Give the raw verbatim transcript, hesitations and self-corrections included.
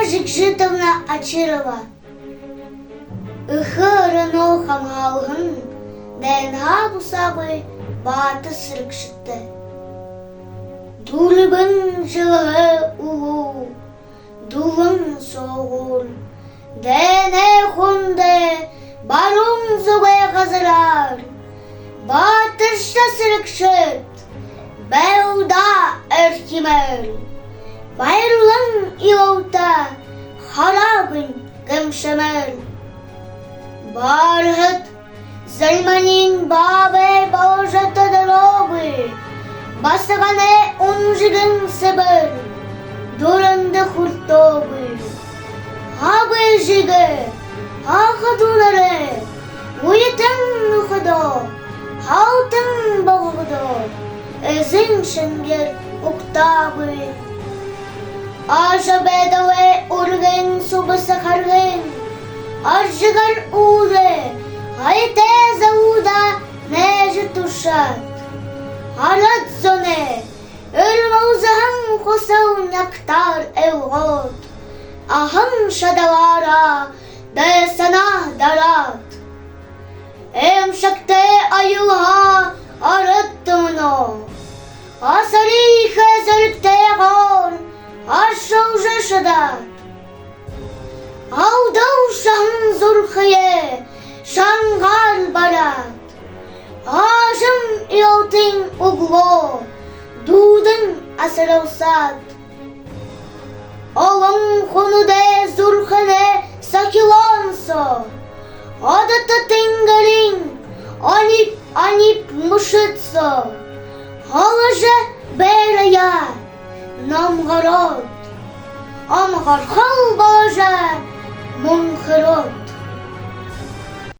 Жигжитовна Очирова. Эхэ ороноо хамгаалһан, дайнһаа бусаагүй баатар сэрэгшэдтэй. Дүрбэн жэлһээ үлүү дулаан соогуур, дайнай хүндэ баруун зүгэй газараар баатарша сэрэгшэд байлдаа эрхимээр. Баярлан илалта хараагүйнь гэмшэмээр. Бархад Зальманин баабай боложо тодороогүй, басаганай унжаган сэбэр дуранда хүртөөгүй. Абажа эжыгээ, аха дүүнэрээ уйтан үгэхэдөө, һалтан болгоходоо эзэн шэнгеэр угтаагүй. Ажабайдал үргэн, субаса харгын аржагар үүдэ, аятай залуудаа найжа тушаад, арад зоной эрмэлзэһэн хүсэл нягтаар эльгээд, ахан шадалаараа дайсанаа дараад, эмшэгтэй аялһаа арад түмэнөө асарихэ зэрэгтэйгээр аршалжа шадаад, алдалшаһан зүрхөө шангаар бараад, ажам илалтын үглөө дүүдэн асаралсаад, олон хүнүүдэй зүрхэнэй сахилгаан соо, одото тэнгэриин аниб-аниб мүшэд соо һалажа, байраяа номгороод, омогорхол боложо